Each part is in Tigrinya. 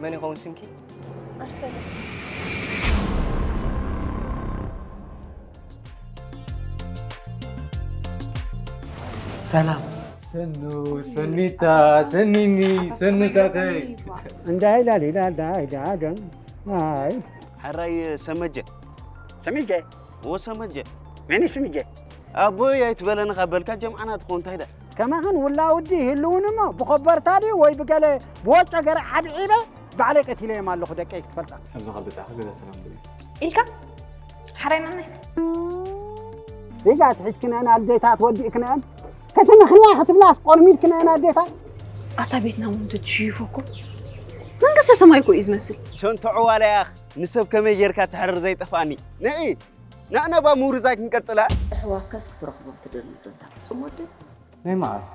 መን ይኸውን ስምኪ? ኣርሰለ። ሰላም። ሰኑ፣ ሰኒታ፣ ሰኒኒ፣ ሰኑታተይ። እንዳይ ላሊላ ዳይ ዳደም። ኣይ ሕራይ ሰመጀ። ሰሚጀ ወሰመጀ። መን እዩ ስሚጀ? ኣቦይ ኣይትበለኒ ካብ በልካ ጀምዓና ትኾን እንታይ ዳ? ከማኽን ውላ ውዲ ይህልውን እሞ ብኸበርታ ድዩ ወይ ብገለ ብወጮ ገረ ዓብዒበ ባዕለይ ቀቲለዮም ኣለኹ ደቀይ ክትፈልጣ። ኣብዚ ካብ በጻሕካ ገዛ ሰላም ትብል። ኢልካ ሓራይናናይ ሪጋ ትሒዝክነን ኣዴታት ወዲእክነን ክትምኽንያ ክትብላስ ቆርሚድክነን ኣዴታት። ኣታ ቤትና እውን ተትሽይፎ እኮ መንግስተ ሰማይ እኮ እዩ ዝመስል። ሸንቶ ዕዋላ ያኽ ንሰብ ከመይ ጌርካ ትሕርር ዘይጠፍኣኒ። ንዒ ንዕነባ ምውርዛይ ክንቀጽላ። ኣሕዋትካስ ክትረኽቦም ትደሊ ዶ እንታ ፍጹም ወደይ? ናይ መዓስ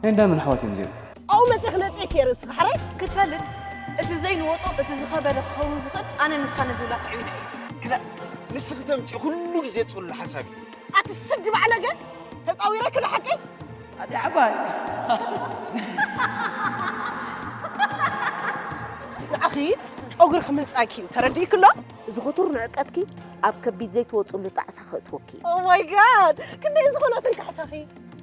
ናይ እንዳመን ኣሕዋት እዮም እዚኦም? ኣብኡ መጺእ ክነጽየኪ እየ ርእስኺ ሓራይ ክትፈልጥ። እቲ ዘይንወጦ እቲ ዝኸበደ ክኸውን ዝኽእል ኣነ ንስኻ ነዚ ውላ ትዕዩና እዩ። ክላ ንስኺ ተምጽእ ኩሉ ግዜ ጽሉ ሓሳብ እዩ። ኣቲ ስዲ ባዕለገ ተጻዊረኪ ዶ ሓቂ? ኣቲ ዓባይ ንዓኺ ጨጉሪ ክምንጻኪ እዩ ተረዲእኪ ኣሎ። እዚ ክቱር ንዕቀትኪ ኣብ ከቢድ ዘይትወጽሉ ጣዕሳ ከእትወኪ እዩ። Oh my God ክንደይ ዝኾነትን ካሕሳኺ።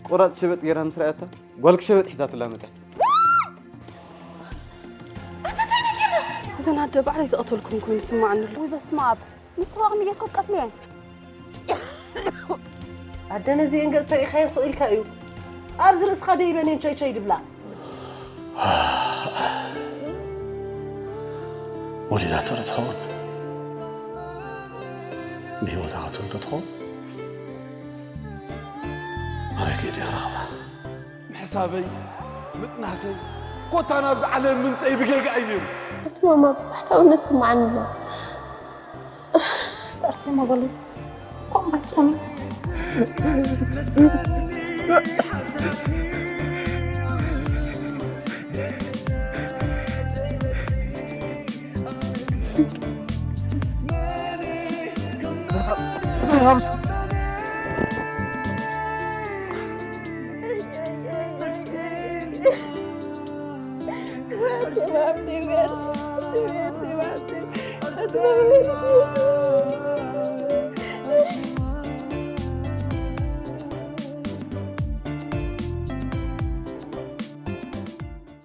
ቆራፅ ሸበጥ ገይራ ምስ ረኣያታ ጓል ክሸበጥ ሒዛትላ መፅያ። እዘን ኣደ ባዕለይ ዝቐተልኩም ኮይኑ ስማዓኒ ኣሎ። ውይ በስመ ኣብ ንስኻ ከመይ ጌርካ ክትቀትልየን? ኣደ ነዚአን ገጽ ተሪኢኻዮ ስቕ ኢልካ እዩ። ኣብዚ ርእስኻ ደይበን እየን ቸይ ቸይ ድብላ። ወሊዳቶ ዶ ትኸውን? ብህይወታ ክትህሉ ዶ ትኸውን? ኣበይ ከይደ ክረኽባ? ምሕሳበይ ምጥናሰይ ኮታ ናብዚ ዓለም ምምፀይ ብጌጋ እዩ ነይሩ። እቲ ማማ ብባሕታውነት ዝስምዓኒ ኣሎ። ኣርሴማ በሉ ከምኡ ኣይትኾኑ።